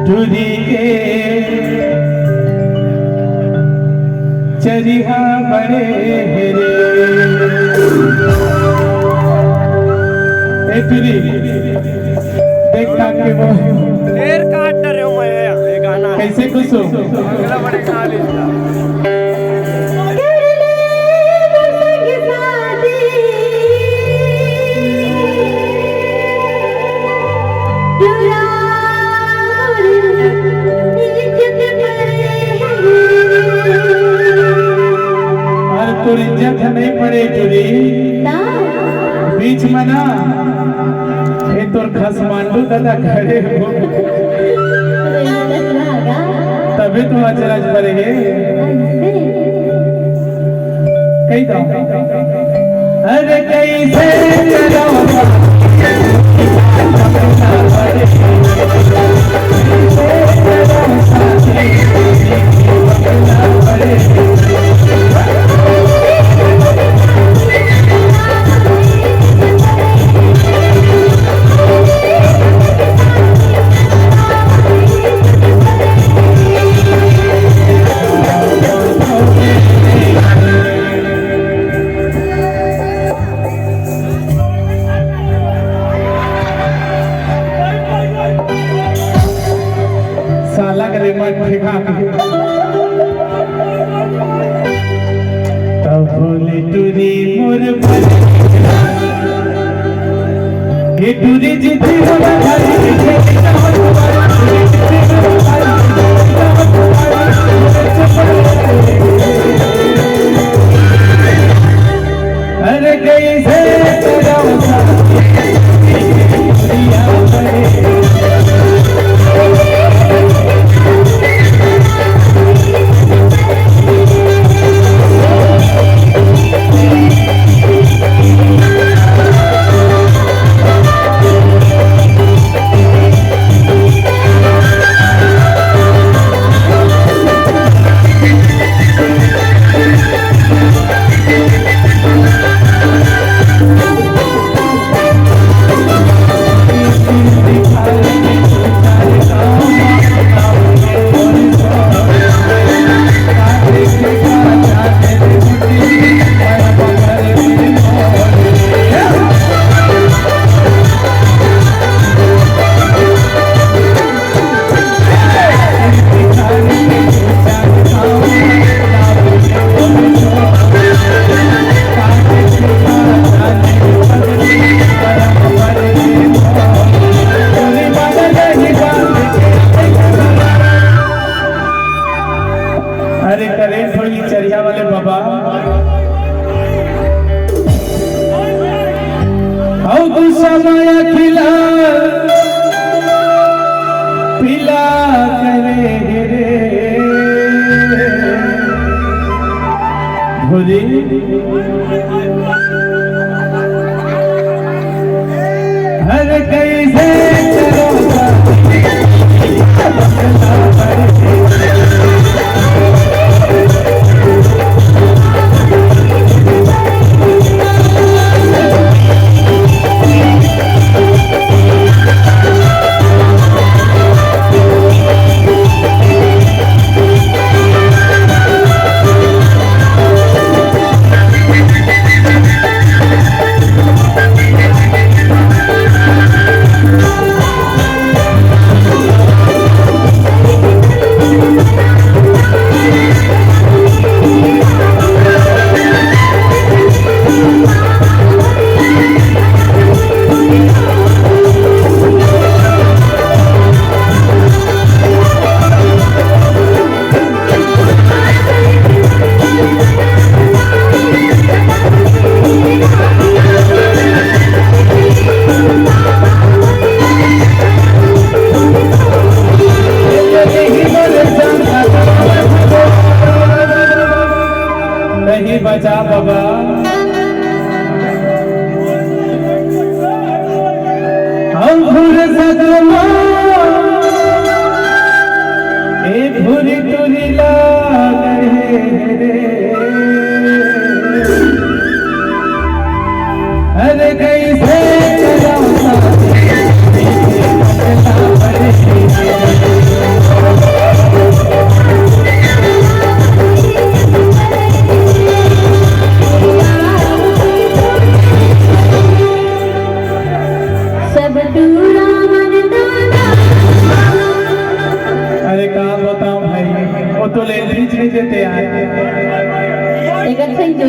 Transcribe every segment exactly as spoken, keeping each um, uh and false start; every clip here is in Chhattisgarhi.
टूरी के चरिहा बड़े हे रे। ए टूरी, देख काके वो। ढेर काट डरे हूँ मैं, ये गाना। कैसे खुश हो? अगला बड़े गा लेता। अरे तोर इज्जत ह नहीं पड़े टूरी। ना। बीच में ना, ये तोर खसमांडू दादा खड़े हो। तभी तो अचरज पड़ेगे। कही तो। अरे कैसे साला के रे मत फेंका। तब बोले टूरी मोर बन-, ये टूरी जी थी मोर बन-, अरे कैसे तेरा अरे करेंट होई चरिया वाले बाबा। अउ गुस्सा माया खिला पीला करे रे भोरी। हर कैसे चलो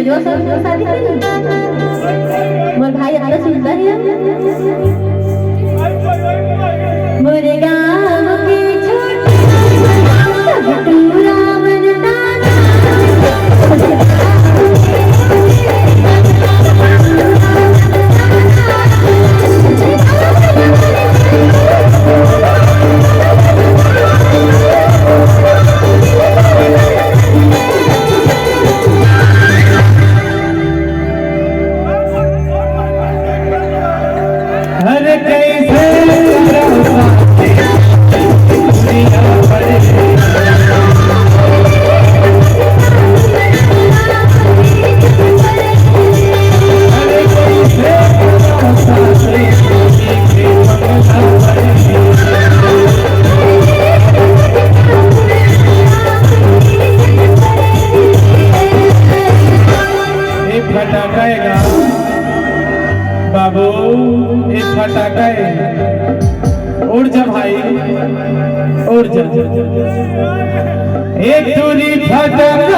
जो सब शादी करी। मोर भाई इतना सुंदर है। मोरे गाँव के छोटे सब टूरा मन ताना। अरे कैसे ए फटाका ए गा, बाबू, ए फटाका ए। उड़ जा भाई, उड़ जा। ए टूरी फटाका।